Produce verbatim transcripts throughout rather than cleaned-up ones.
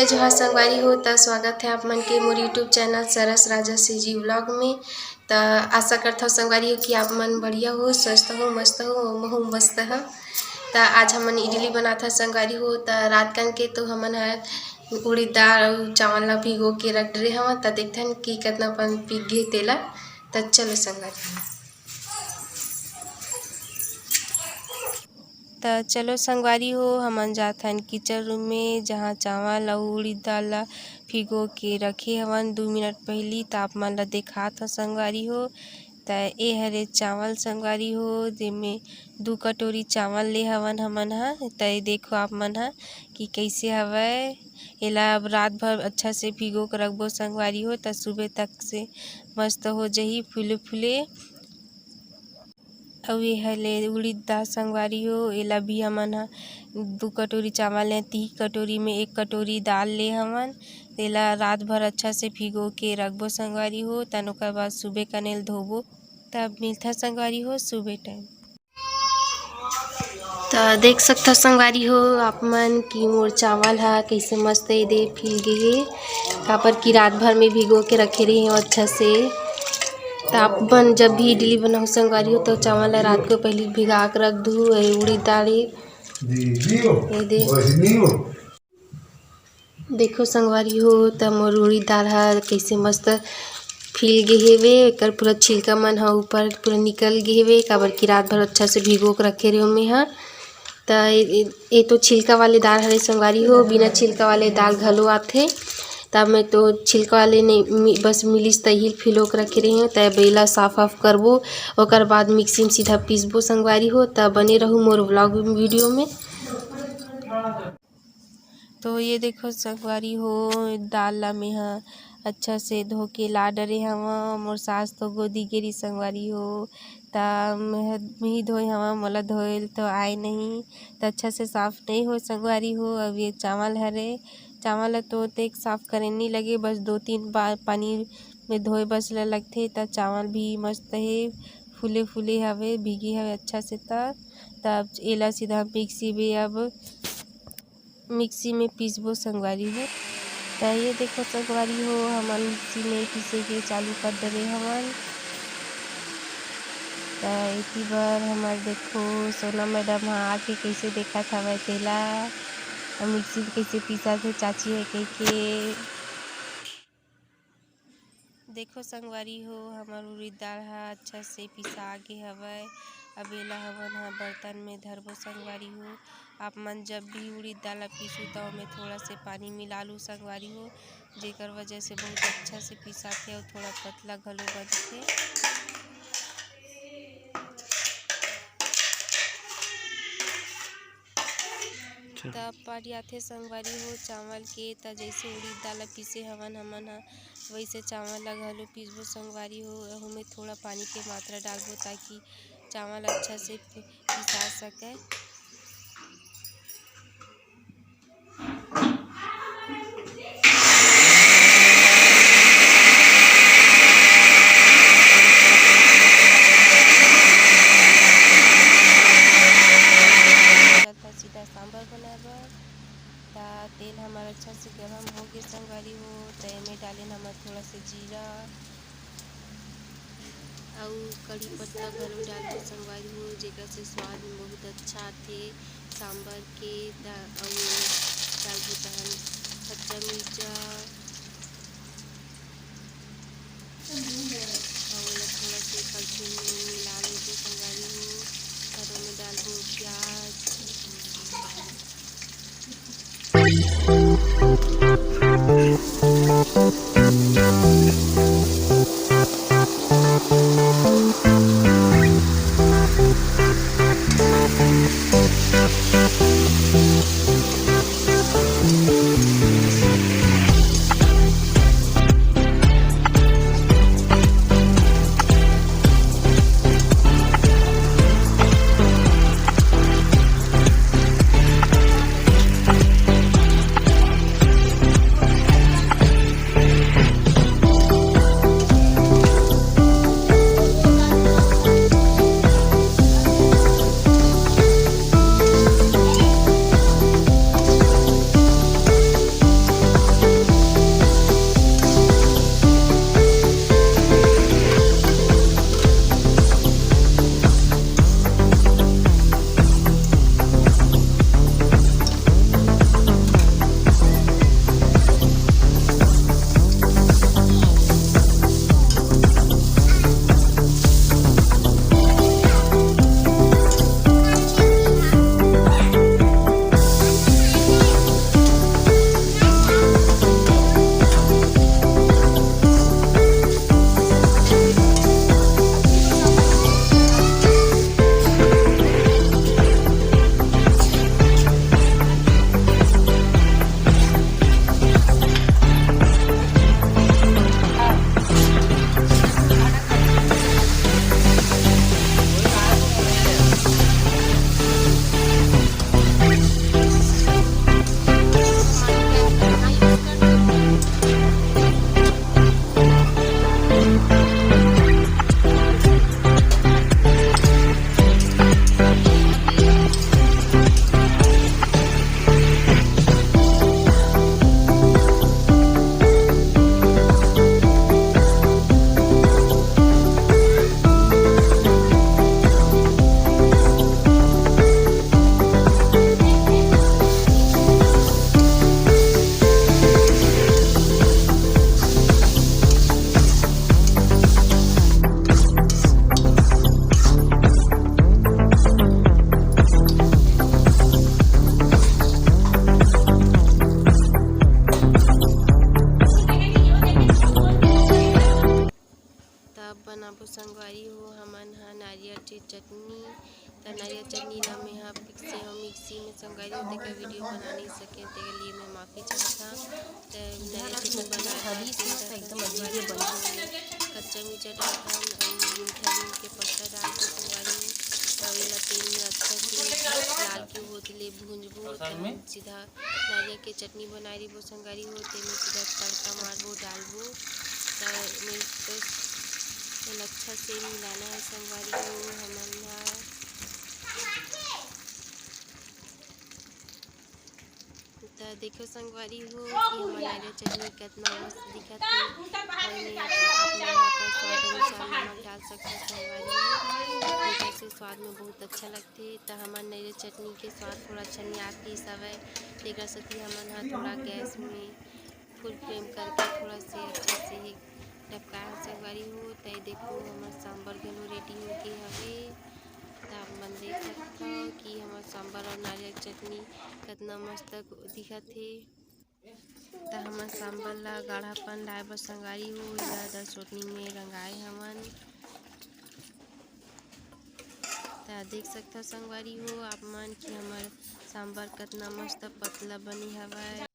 जोहार संगवारी हो, त स्वागत है आप मन के मोर YouTube चैनल सरस राजा सीजी व्लॉग में। त आशा करत हव संगवारी हो कि आप मन बढ़िया हो, स्वस्थ हो, मस्त हो, महू मस्त ह। त आज हमन इडली बनात हन संगवारी हो। त रात कन के तो हमन ह उड़ीद दाल अउ चावल ला भिगो के रख डरे हवन। त देखथन कि कतना पन पीक गे तेला। त चलो संगवारी हो। त चलो संगवारी हो, हमन जाथन किचन रूम में, जहाँ चावल अउ उड़ीद दाल ला भिगो के रखे हवन दू मिनट पहिली। त आप मन ला देखात हव संगवारी हो। त ए हरे चावल संगवारी हो, जेमे दू कटोरी चावल ले हवन हमन ह। त ए देखो आप मन ह कि कइसे हवय। एला अब रात भर अच्छा से भिगो के रखबो संगवारी हो, त सुबह तक से मस्त हो जही फूले फूले। अउ ये हले उड़ीद दाल संगवारी हो, एला भी हमन ह दू कटोरी चावल ले, तीन कटोरी में एक कटोरी दाल ले हवन। तेला रात भर अच्छा से भिगो के रखबो संगवारी हो, तन ओकर बाद सुबह कनेल धोबो। तब मिलथा संगवारी हो सुबह टाइम। त देख सकथव संगवारी हो आप मन कि मोर चावल ह कइसे मस्त एदे फील गे हे, काबर कि रात भर में भिगो के रखे रहे हव अच्छा से। त आप मन जब भी इडली बनाहू संगवारी हो, त चावल ल रात को पहिली भिगा के रख दू। ए उड़ीद दाल ए, ए दे। देखो संगवारी हो, त मोर उड़ीद दाल ह कइसे मस्त फील गे हेवे, एकर पूरा छिलका मन ह ऊपर पूरा निकल गे हेवे, काबर कि रात भर अच्छा से भिगो के रखे रहे हव में ह। त ए, ए, ए तो छिलका वाले दाल हरे संगवारी हो, बिना छिलका वाले दाल घलो आथे। त मैं तो छिलका वाले नहीं, मि-, बस मिलिस त ही फिलो के रखे रहे हव। त अब एला साफ वाफ करबो, ओकर बाद मिक्सी में सीधा पीसबो संगवारी हो। त बने रहू मोर व्लॉग वीडियो में। तो ये देखो संगवारी हो, दाल ला मेहा अच्छा से धो के ला डरे हव। मोर सास तो गोदी गेरी संगवारी हो, त मेहा, मिही धोए हव, मोला धोए तो आए नहीं, त अच्छा से साफ नहीं हो संगवारी हो। अब ये चावल हरे, चावल ला तो तेक साफ करे नहीं लगे, बस दो तीन बार पानी में धोए बस ला लगथे। त चावल भी मस्त हे, फूले फूले हवे, भीगे हवे अच्छा से। त तब एला सीधा मिक्सी में अब मिक्सी में पीसबो संगवारी हो। त ये देखो संगवारी हो, हमन मिक्सी में पीसे के चालू कर डरे हवन। त एती बर हमर देखो सोना मैडम ह आके कइसे देखत हवय तेला, अउ मिक्सी में कइसे पीसत हे चाची ह कहिके। देखो संगवारी हो, हमर उड़ीद दाल ह अच्छा से पिसा गे हवय। अब एला हमन ह बर्तन में धरबो संगवारी हो। आप मन जब भी उड़ीद दाल ल पीसू, त ओमे थोड़ा से पानी मिला लू संगवारी हो, जेकर वजह से बहुत अच्छा से पिसाथे अउ थोड़ा पतला घलो बनथे। अच्छा। त पानी आथे संगवारी हो चावल के, त जइसे उड़ीद दाल ल पीसे हवन हमन ह, वइसे चावल ल घलो पीसबो संगवारी हो। ओहू में थोड़ा पानी के मात्रा डालबो, ताकि चावल अच्छा से पि-, पिसा सकय। सीधा सांभर बनाए बर। त तेल हमर अच्छा से गरम हो गे संगवारी हो, त एमे डालेन हमर थोड़ा से जीरा अउ कढ़ी पत्ता घलो डालबो संगवारी हो, जेकर से स्वाद में बहुत अच्छा आथे सांभर के। त अउ एमे डालबो तहन कच्चा मिर्चा, अउ ओला थोड़ा से कलछुल में मिला लेबो संगवारी हो। अउ ओमे डालबो प्याज। त नारियल चटनी ला मैं ह फिर से हम मिक्सी में संगवारी हो, तेकर वीडियो बना नहीं सके, तेकर लिए मैं माफ़ी चाहत हूँ। त नारियल चटनी बनाए बर तेल ला एकदम संगवारी हो, कच्चा मिर्चा डालथन अउ मीठा नीम के पत्ता डाल के संगवारी हो, अउ एला तेल में अच्छा से लाल के होत ले भूंजबो। त हम सीधा नारियल के चटनी बनाए रहिबो संगवारी हो, तेमे सीधा तड़का मारबो, डालबो। त एमे तो एला अच्छा से मिलाना है संगवारी हो। हमन ह त देखो संगवारी हो कि हमर नारियल चटनी कितना मस्त दिखत हे। और में आप मन अपन स्वाद अनुसार नमक डाल सकते हो संगवारी हो, जेकर से स्वाद में बहुत अच्छा लगथे। त हमर नारियल चटनी के स्वाद थोड़ा अच्छा नहीं आत रहिस हवय, तेकर सेती हमन ह थोड़ा गैस में फुल फ्लेम करके थोड़ा से अच्छा से डबकाए हन संगवारी हो। त ये देखो हमर सांबर घलो रेडी हो गे हवे। त आप मन देख सकथव कि हमर सांबर और नारियल चटनी कितना मस्त दिखत हे। त हमर सांबर ला गाढ़ापन लाए बर संगवारी हो, एला दसोटनी में रंगाए हवन। त देख सकथव संगवारी हो आप मन कि हमर सांबर कितना मस्त पतला बने हवय।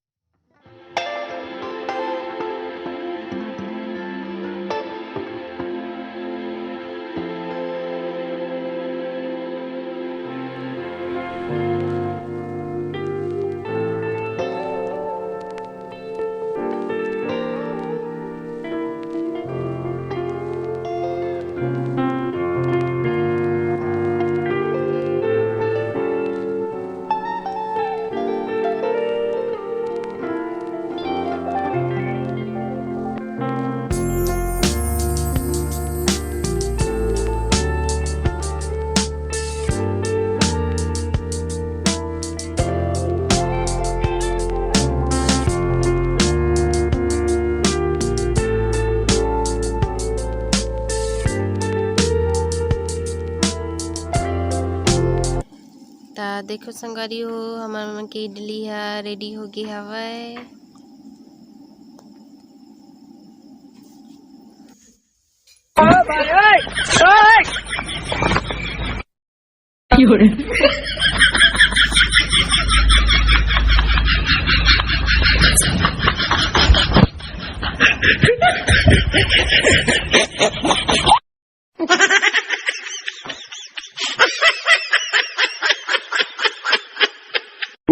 त देखो संगवारी हो, हमर मन के इडली ह रेडी हो गे हवय।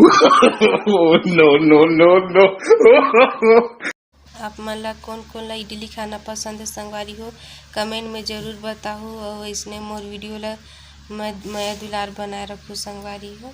No, no, no, no। आप मन ला कोन कोन ला इडली खाना पसंद है संगवारी हो, कमेंट में जरूर बताहू। और इसने मोर वीडियो ला मय-, मया दुलार बनाए रखू संगवारी हो।